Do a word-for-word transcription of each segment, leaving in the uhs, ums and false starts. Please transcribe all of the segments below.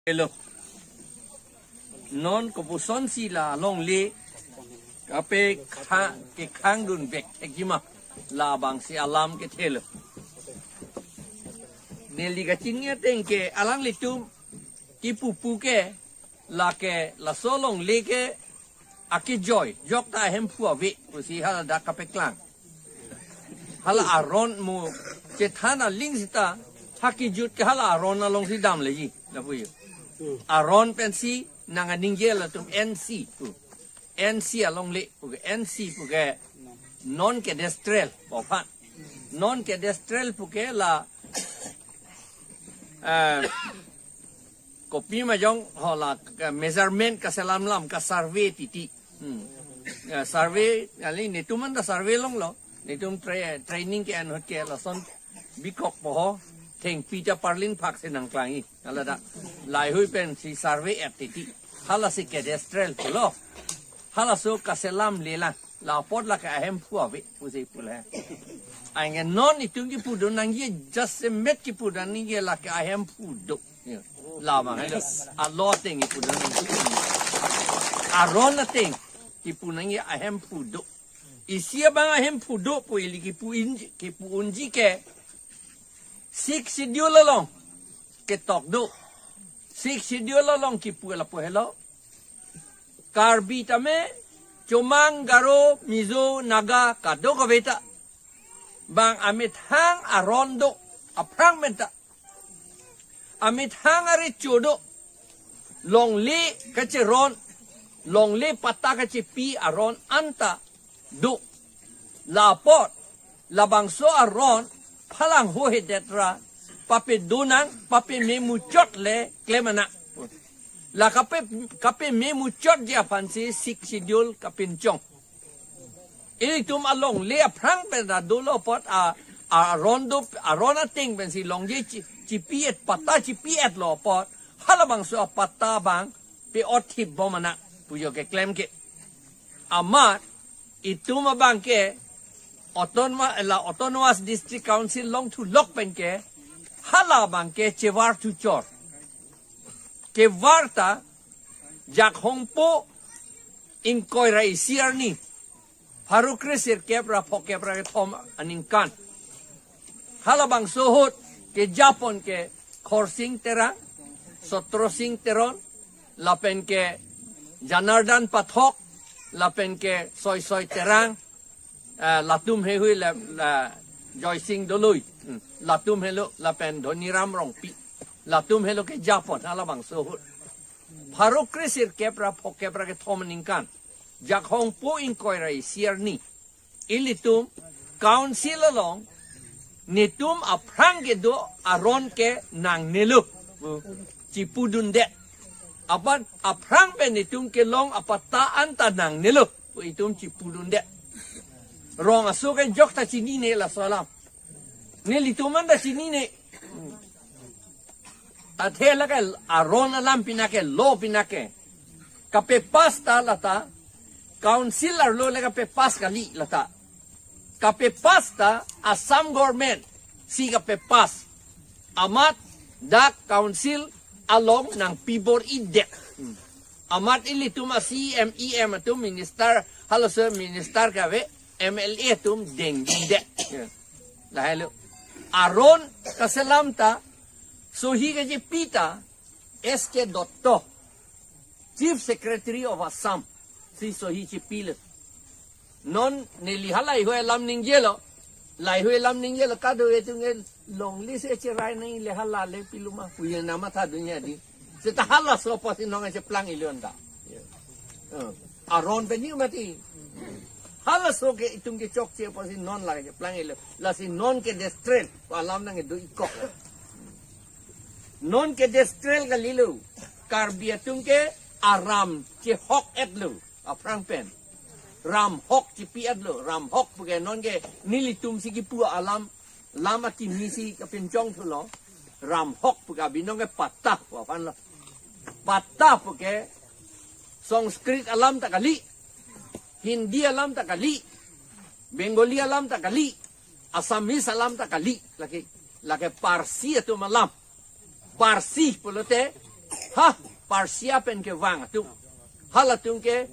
Hello. Non kopusonsi la longle kape kha-, kekhangdun vek thekji ma, labangsi alam kethelo. Neli kachini ateng ke alanglitum kipupu ke lake laso longle ke akejoi, jok ta ahemphu ave pusi hala dak kapeklang. Hala aron mo chethan aling sita ha kejut ke hala aron alongsi damleji, lapu yo. Aron pensi nang aningje latum N C pu. N C alongle pu ke, N C pu ke non cadastral pu aphan. Non cadastral pu ke la, eh, kopima jong ho la, ka measurement kaselam lam, ka survey titi. Hmm. Ya, survey, kali netum anta survey longlo. Netum tra-, training ke-en ahut ke lason bikok po ho. Thengpi ta parlin phak si nangklangji. Hala dak. Laheihui pensi survey et titi. Halasi cadastral pulo. Halaso kaselam lelang. La apot lake ahemphu ave pusi pulo. Anke non itum kipudun nangji, jasemet kipudun nangji lake ahemphu do. Ya. Labang helo. Alo ateng kipudun nangji. Aron ateng kipu nangji ahemphu do. Isi abang ahemphu do pu ili kipu-unji, kipu-unji ke Sixth Schedule along ketok do. Sixth Schedule along kipu lapu helo. Karbi tame, Chomang, Garo, Mizo, Naga, kadokave ta bang amethang aron do, aphrang pen ta amethang arecho do, longle kacheron, longle patta kachepi aron anta do. La apot labangso aron phalanghohedet ra papedonang, papememuchot le klem nang. La kape, kapememuchotji aphansi Sixth Schedule kapinchong. Ilitum alongle aphrang pen ta dolo apot a, aron do, aron ateng pensi longje chi-, chipi et, patta chipi etlo apot, halabangso apatta abang pe-otthip bom nang pu yo keklem ke. Amat itum abang ke Autonoma-, la Autonomous District Council longthu lok pen ke, halabang ke chevar thuchor. Kevar ta Jakhong po ingkoi ra isi arni, pharo kre sirkep ra phokep ra kethom aningkan. Halabangso ahut kejapon ke Khorsing Terang, Sotrosing Teron, lapen ke Janardan Pathak, lapen ke Soisoi Terang, eh, latum heihui la, la Joysing Doloi, hmm, latum helo lapen Dhoniram Rongpi, latum helo kejapon halabangso ahut. Pharo kre sirkep ra phokep ra kethom aningkan, Jakhong po ingkoi ra isi arni, ilitum council along netum aphrang kedo aron ke nangnelo pu chipudundet. Apot aphrang pen netum kelong apatta anta nangnelo pu itum chipudundet. Rong aso ke jok ta chinine laso alam. Nelitum anta chinine. Athe lake aron alam pinake, law pinake kapepass ta lata, council arlo le kapepass kali lata. Kapepass ta Assam government si kapepass. Amat dak council along nangpibor-idet. Hmm. Amat ilitum a-C E M, E M atum, minister, halaso minister kave, M L A atum dengdundet. Ya. Lahelo. Aron kaselam ta, sohi kachepi ta S K Dutta, Chief Secretary of Assam, si sohi chepilo. Non neli halaheihui alam ningjelo, laheihui alam ningjelo, kadokave atum ke longle si cherai nangji le hala le piluma, puye nama tha dunia di. Seta halaso apotsi non cheplang ilo anta. Ya. Eh, aron pen ni mati. Halaso ke itum kechokche apotsi non la cheplang ilo. Lasi non cadastral pu alam nangkedo-ik kok. Non cadastral kalilo. Karbi atum ke aram chehok-etlo aphrang pen. Ram hok chipi-etlo. Ram hok puke non ke nelitum si kipu alam, lam akimi si kapinchong thulo. Ram hok puke abi non ke patta pu aphanlo. Patta puke Sanskrit alam ta kali, Hindi alam ta kali, Bengali alam ta kali, Assamese alam ta kali, lake, lake Parsi atum alam. Parsi pulote Ha, Persia pen kevang atum. Halatum ke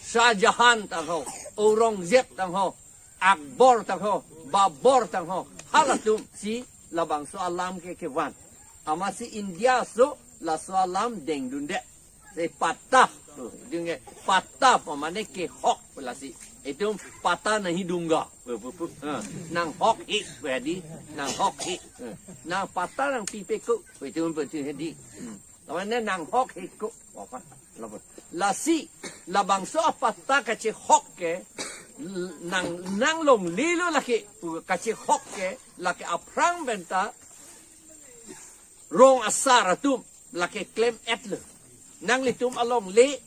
Shah Jahan tangho, Aurangzeb tangho, Akbar tangho, Babur tangho. Halatum si labangso alam ke kevan. Amatsi India aso laso alam dengdunde. Si patta. Tuh, idunge patta pamane kehok pu lasi. Itum patta nahi dunga. Pu, pu, pu. Ha, nanghok he pu hedi. Nanghok he. Ha, nang patta nangpipeko pu itum pu hedi. Hmm. Lawan ne nanghok heko. Apa? Lapu. Lasi, labangso apatta kachehok ke, l-, nang, nanglonglelo lake, pu kachehok ke, lake aphrang penta, rong asar atum, lake klem-etlo. Nanglitum alongle,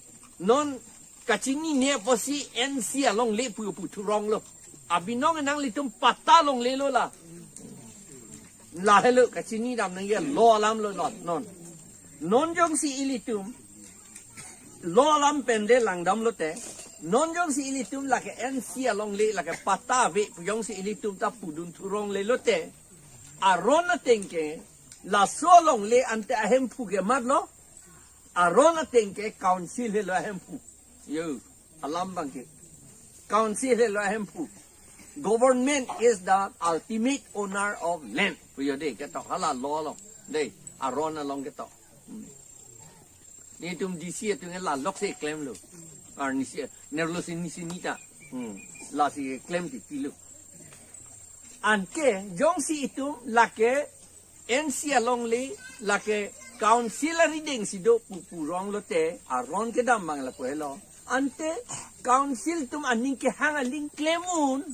non kachinine apotsi N C alongle pu pu thuronglo. Abinong nanglitum patta longlelo la. Lahelo kachinidam nangji law alamlo la non. Non jongsi ilitum law alam pen de langdamlote. Non jongsi ilitum lake N C alongle lake patta ave pu jongsi ilitum ta pudun thuronglelote. Aron ateng ke laso alongle ante ahemphu ke matlo. Aron ateng ke council helo ahemphu. Yo, alam abangke. Council helo ahemphu. Government is the ultimate owner of land. Pu yo de, ketok hala law along. De, aron along ketok. Hmm. Netum D C atum ke la lok si klemlo. Arnisi, nerlo si nisi nita. Hmm. Lasi klem titilo. Anke, jongsi itum lake N C alongle lake council arideng si do pu puronglote aron kedam abang lapu helo. Ante council atum aning kehang aling klem un.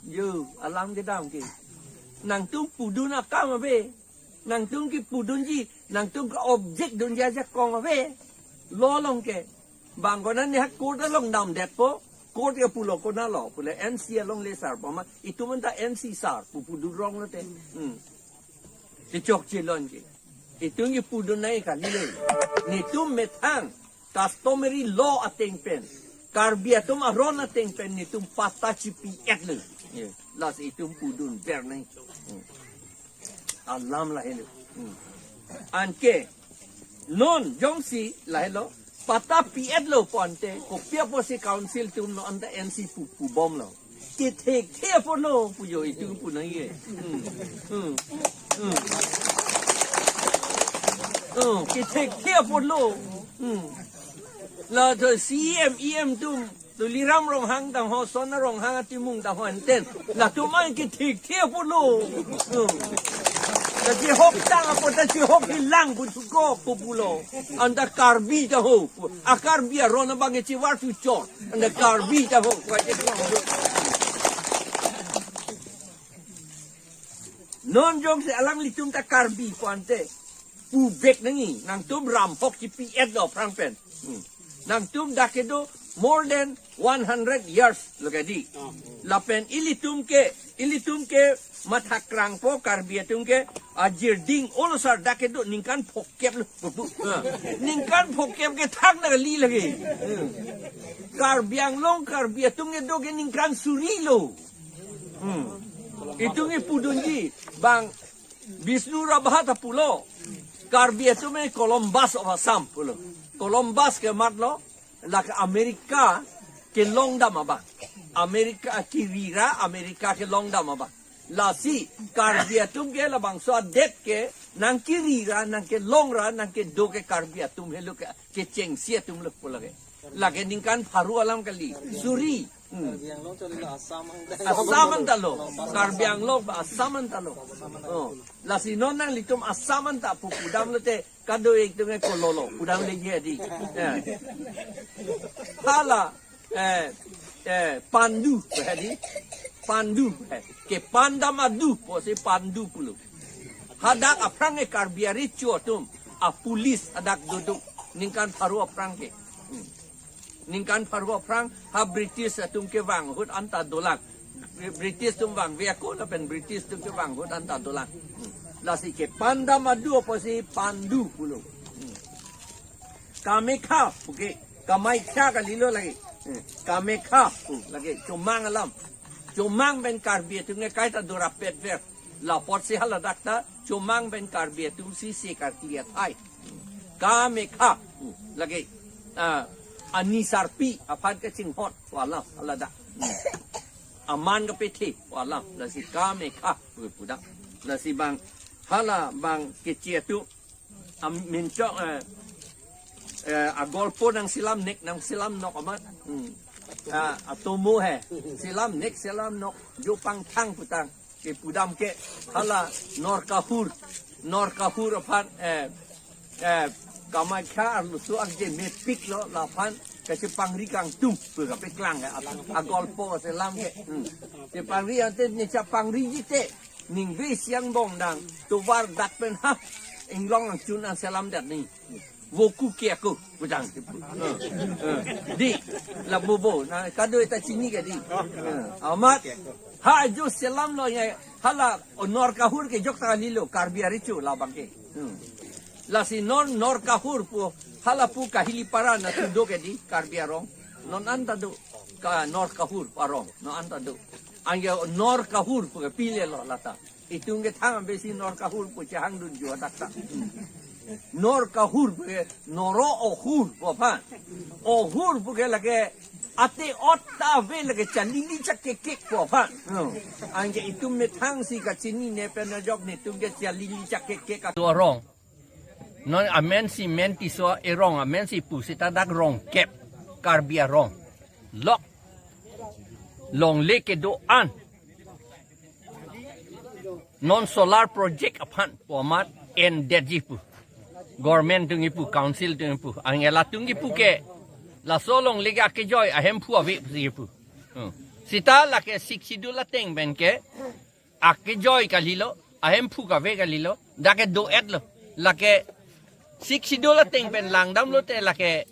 Yo, alam kedam ke. Nangtum pudun akam ave. Nangtum kepudunji, nangtum ke-object dunji ajakong ave. Law along ke. Bang konat ne ha court along damdetpo, court ke pulo konatlo, pule N C alongle sar pama, itum anta N C sar, pu pudun ronglote. Hmm. Kechokche lonje. Itum kepudun nai kalilo. Netum methang, customary law ateng pen. Karbi atum aron ateng pen, netum patta chipi-etlo. Ye. Lasi itum pudun ber nai. Hmm. Alam lahelo. Hmm. Anke, non jongsi lahelo, patta pi-etlo pu ante, kopi apotsi council atum non anta N C pu, pubomlo. Kethekthe apotlo pu yo itum pu nangji. Hmm. Hmm. Hmm. Hmm. Kethekthe apotlo. Hmm. La to C E M, E M atum, Tuliram Ronghang tangho, Sona Ronghang atimung tangho anten. Latum an kethekthe apotlo. Hmm. Kachehok tang apot ta chehok hilang pu thuko pu pulo. Anta Karbi tangho. A Karbi aron abang kechevar chuchor. Anta Karbi tangho. Non jongsi alanglitum ta Karbi pu ante. Puvek nangji, nangtum ram hok chipi-etlo aphrang pen. Hmm. Nangtum dak kedo more than one hundred years lo kedi. Lapen ilitum ke, ilitum ke mathakrangpo Karbi atum ke ajirding olo sar dak kedo ningkan phokep lo. Ha. Ningkan phokep ke thakna kali lagi. Hmm. Karbi Anglong Karbi atum kedo ke ningkan suri lo. Hmm. Itum kepudunji bang Bishnu Rabha ta pulo, Karbi atum ke Columbus of Assam pulo. Columbus ke matlo, lake America kelong dam abang. America kiri ra, America kelong dam abang. Lasi, Karbi atum ke labangso adet ke, nangkiri ra, nangkelong ra, nangkedo ke Karbi atum helo ke, kechengsi atum lo pulo ke. Lake ningkan pharo alam kali, suri. Hmm. Karbi Anglong cholilo Assam ang. Assam anta lo. Karbi Anglong ba Assam anta lo. Oh. Lasi non nanglitum Assam anta pu pudamlote kado-ik atum ke kololo. Pudamle ye di. Ya. Hala, eh, eh, pandu, eh, di. Pandu, eh. Kepandam adu, apotsi pandu pulo. Hadak aphrang ke Karbi arecho atum, a police hadak doduk. Ningkan pharo aphrang ke. Hmm. Ningkan pharo aphrang ha British atum kevang ahut anta dolang. British atum vangve ako lapen British atum kevang ahut anta dolang. Hmm. Lasi kepandam adu apotsi pandu pulo. Hmm. Kamekha, okay. Kamaikha kalilo lagi. Hmm. Kamekha, hmm, lagi. Chomang alam. Chomang pen Karbi atum ke kaita dorapet ver. La apotsi haladak ta, Chomang pen Karbi atum si se karkli athai. Kamekha, hmm, lake, ah, ani sarpi aphan kachinghon pu alam, hala dak. Hmm. Aman kapethe pu alam, lasi Kamekha pu pu dak. Lasi bang, hala bang kechi atum, am, minchok, eh, eh, agolpo nangselam nek, nangselam nok amat. Hmm. Ah, atomo he. Selam nek, selam nok, jo pangthang putang. Kepudam ke hala Norkahur. Norkahur aphan, eh, eh, Kamakhya arloso akje mepiklo, laphan kachepangri kangtung pu kapeklang ke, ap-, agolpo selam ke. Hmm. Chepangri ante ne chepangri jite. Ningve siang bong dang, tovar dak pen ha, inglong angchun angselam dat ni. Voku ke aku, putang. Eh, eh. Di, la bobo, na kado ta chini ke di. Eh, amat, ha jo selamlo ya, hala Norkahur kejok ta kalilo, Karbi arecho labang ke. Hmm. Lasi non Norkahur pu, hala pu Kahilipara natu do ke di, Karbi arong. Non anta do, ka Norkahur arong, non anta do. Anke Norkahur pu ke pile lo lata. Itum ke thang besi Norkahur pu chehangdun jo adak ta. Norkahur pu ke Noro Ohur pu aphan. Ohur pu ke lake ate-ot ta ave lake chalili chakekek pu aphan. Hmm. Anke itum methang si kachinine pen ajok netum ke chalili chakekek. Arong. Non amen si Men Tisso erong amen si pu seta dak rong kep Karbi arong. Lok. Longle kedo-an. Non solar project aphan pu amat endetji pu. Government atum kipu, council atum kipu. Anke latum kipu ke, laso longle ke akejoi ahemphu ave pusi kipu. Hmm. Seta lake Sixth Schedule ateng pen ke, akejoi kalilo, ahemphu kave kalilo, dak ke do-etlo. Lake Sixth Schedule ateng pen langdamlote lake,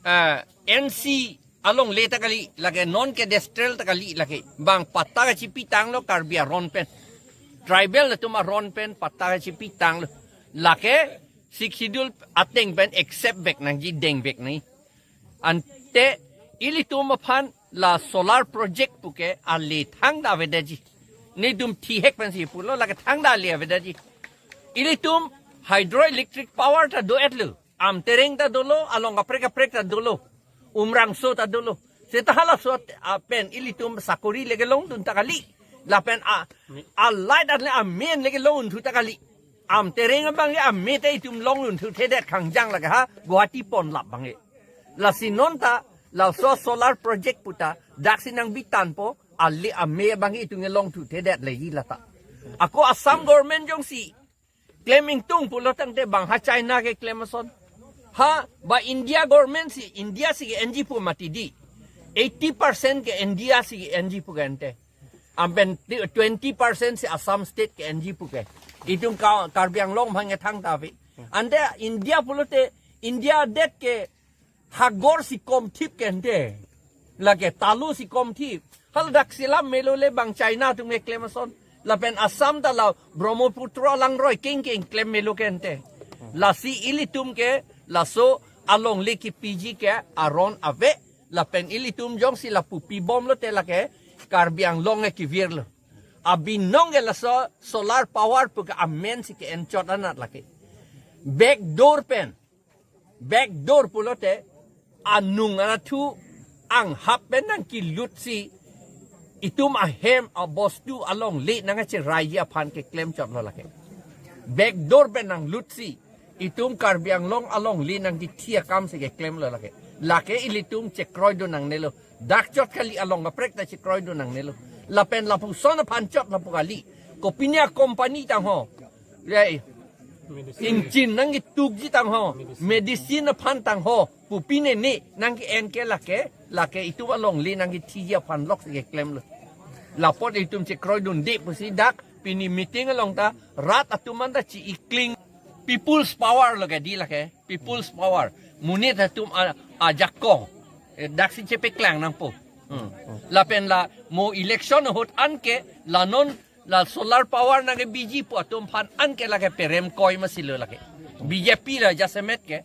eh, N C alongle ta kali, lake non cadastral ta kali lake. Bang patta kachipi tanglo Karbi aron pen. Tribal atum aron pen patta kachipi tanglo. Lake Sixth Schedule ateng pen accept vek nangji, deng vek nangji. Ante ilitum aphan la solar project pu ke ale thangta avedetji. Netum thihek pensi pulo, lake thangta ale avedetji. Ilitum hydroelectric power ta do-etlo. Amtereng ta dolo, along kaprek kaprek ta dolo. Umrangso ta dolo. Seta halaso, ah, pen ilitum sakori le kelongdun ta kali. Lapen a, a light atle amen le kelongdun ta kali. Amtereng abang ke ame ta itum longdun thuthedet kangjang lake ha Guwahati ponlap abang ke. Lasi non ta laso solar project pu ta daksi nangbitanpo, ale ame abang ke itum ke longdun thuthedet leji lata. Ako Assam government jongsi klem ingtung pulo tangte bang ha China keklem ason. Ha ba India government si, India si ke-enji pu mati di. Eighty percent ke India si ke-enji pu ke ante. Ampen ti-, twenty percent si Assam state ke-enji pu ke. Itum ka-, Karbi Anglong aphan ke thangta ave. Ante India pulote, India det ke hagor si komthip ke ante. Lake talu si komthip. Haladak selam melo le bang China atum keklem ason. Lapen Assam ta la Brahmaputra langroi kengkeng klem melo ke ante. Lasi ilitum ke laso alongle kipiji ke aron ave. Lapen ilitum jongsi lapu pibomlote lake Karbi Anglong ke kevirlo. Abinong ke laso solar power pu ke amen si ke-enchot anat lake. Backdoor pen. Backdoor pulote anung anatthu anghap pen nangkelutsi itum ahem abostu alongle nangkacheraiji aphan keklemchotlo lake. Backdoor pen nanglutsi itum Karbi Anglong alongle nangkethi akam si keklemlo lake. Lake ilitum chekroidun nangnelo. Dak chot kali, along kaprek ta chekroidun nangnelo. Lapen lapuson aphan chot lapu kali. Kopine company tangho. Yai. Ingchin nangketukji tangho. Medicine aphan tangho. Pu pine ne nangke-en ke lake. Lake itum alongle nangkethiji aphan lok si keklemlo. Lapot itum chekroidunde pusi dak pini meeting along ta rat atum anta chi-ikling. People's power lo ke di lake. People's power. Monit atum a-, ajakong. Eh, daksi chepeklang nangpo. Hmm. Lapen la mo election ahut anke la non la solar power nangkebiji pu atum aphan anke lake perem koi masilo lake. B J P la jasemet ke.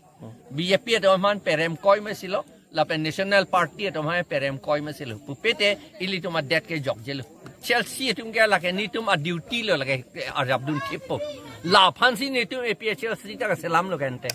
B J P atum aphan perem koi masilo. Lapen National Party atum aphan perem koi masilo. Pupete ilitum adet ke jokjelo. Chelsea atum ke lake netum a-duty lo lake arapdun thippo. Laphansi netum A P H L C ta kaselamlo ke ante.